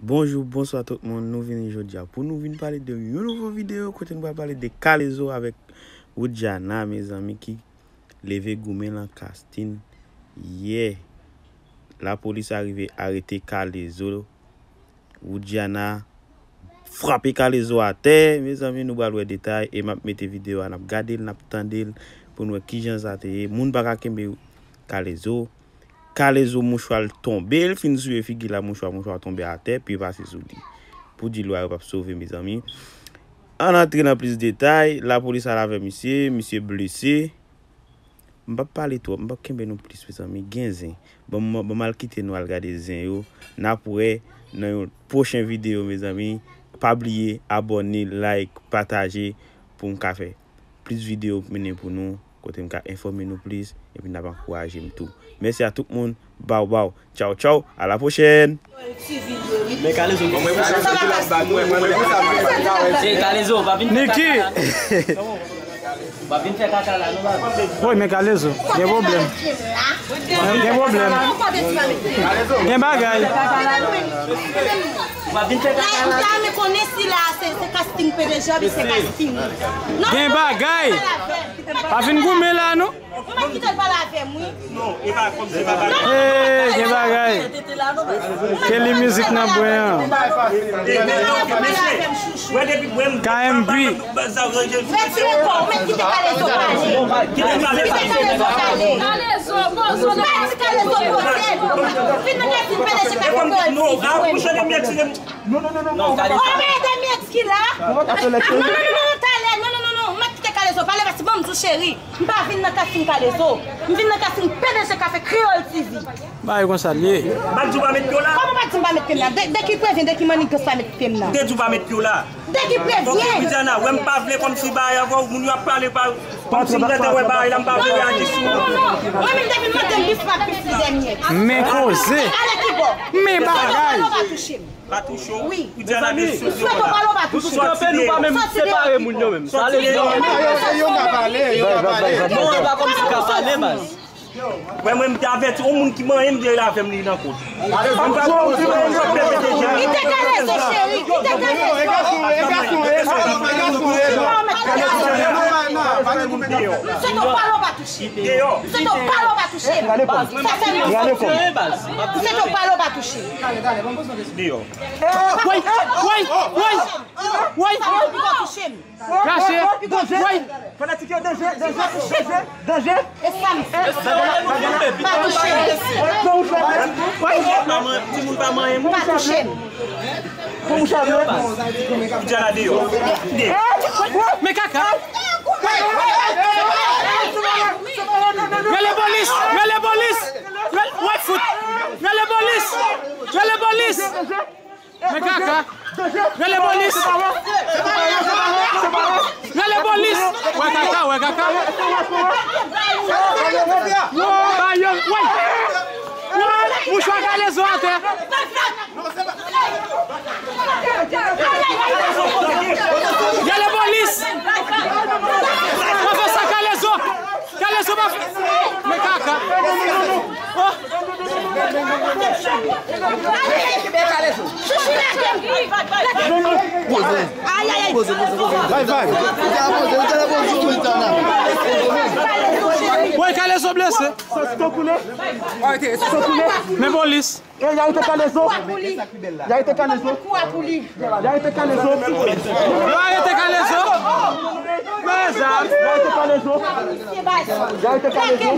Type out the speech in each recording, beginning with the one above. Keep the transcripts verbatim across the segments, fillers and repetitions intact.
Bonjou, bonswa tout moun. Nou vini jodi a pou nou vin pale de yon nouvo videyo kote nou pral pale de K-Lezo avèk Widiana, mezanmi, ki leve goumen lan Castin yè. Lapolis arive arete K-Lezo. Widiana frape K-Lezo atè. Mezanmi, nou pral wè detay e m ap mete videyo a, n ap gade l, n ap tande l pou n wè kijan sa te ye. Moun pa ka kenbe K-Lezo. K-Lezo mouchwa l tonbe, l fin souye figi l a mouchwa, mouchwa tonbe atè, pye pase sou li. Pou di lwa yo p ap sove, mezanmi. Ann antre nan plis detay, lapolis al avè misye, misye blese. M p ap pale twòp, m p ap kenbe nou plis, mezanmi. Gen zen. Ban m, ban m al kite nou al gade zen yo. N ap wè nan yon pwochen videyo, mezanmi. Pa bliye abòne, like, pataje pou m ka fè plis videyo mennen pou nou, kote m ka enfòme nou plis, epi n ap ankouraje m tou. Mèsi a tout moun. Baw, baw. Tchaw, tchaw. A la pwochèn. Men K-Lezo. Hey, K-Lezo, pa vin fè Niki kaka la. Pa vin fè kaka la, non, baz. Woy, men K-Lezo, gen pwoblèm. Gen pwoblèm. Gen bagay. Pa vin fè kaka la. Mwen konnen si la, se, se casting P D G, se casting. Non, gen bagay. Pa vin goumen la, non. Ou pa kite l pale avè m, wi. Non, e pa kòm se pa bagay. Hey, gen bagay. Kelly mizik nan bwen an. K M P. Retire kò w, mèt kite K-Lezo pale. Kite K-Lezo pale. Mèt K-Lezo poze. Fin nan P D G ka fè kò l. Non, non, non, non, non. Kòman e de mèt ki la? Non, non, non, non, talè, non, non, non, non. M ap kite K-Lezo pale, paske ban m di w, cheri. M pa vin nan casting K-Lezo. M vin nan casting P D G Café Kreyòl T V. Bagay konsa l ye. M pa di w pa met pye w la. Kòman w pa di m pa met pye m la? De, de ki prevyen, de ki mannigans pa met pye m nan? M te di w pa met pye w la. De ki prevyen? Ok, Widiana, wè m pa vle kòmsi bagay avè w, moun yo ap pale pa, kòmsi m gentan wè bagay la, m pa vle reyaji sou. Non, non, non, non. Mwen menm depi m mande m bis m ap bis li dènye. Men koze. Ale ki bò? Men bagay. Pale w pa touche m. Pa touche w. Wi. Widiana de sou yo la. Soti deyò. Soti deyò. Soti deyò. Soti deyò. Soti deyò. Yo ka pale, yo ka pale. Bon, e pa kòmsi ka pale, baz. Wè, mwen, m te avèti yon moun ki manyen m, vye l avè m, li nan kot. Kite K-Lezo, cheri, kite K-Lezo. Deyò. Soti deyò. Pale w pa touche m. Deyò. Soti deyò. Pale w pa touche m. Sa sèlman. Soti deyò, baz. Soti deyò. Pale w pa touche m. Deyò. Woy, woy, woy, woy. Sa w pi pa touche m. Kache. Woy. Fanatik yo, danje, danje, danje, danje. E sa m fè. Pa touche m. Timoun pa manyen m. Pa touche m. Pou mouche avè. Widiana deyò. Men kaka. Rele polis, rele polis. Rele, woy, fout. Rele polis. Rele polis. Men kaka. Rele polis. Rele polis. Wè kaka, wè kaka. Ba yo, woy. Woy, mouchwa K-Lezo atè. Rele polis. Pwofesè K-Lezo. K-Lezo pa fè. Men kaka. Oh. Chouchou lage m. Poze. Ay, ay, ay. Poze, poze, poze. Bay vag. Poze, poze. Woy, K-Lezo blese. San koule. San koule. Men polis. E, y arete K-Lezo. Y arete K-Lezo. Kou a pou li. Y arete K-Lezo. Yo arete K-Lezo. Men zam. Y arete K-Lezo. Y arete K-Lezo.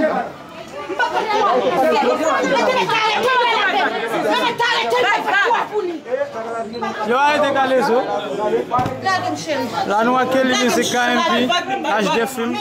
Yo arete K-Lezo. La nou ak Kelly Music, K M P, H D Film.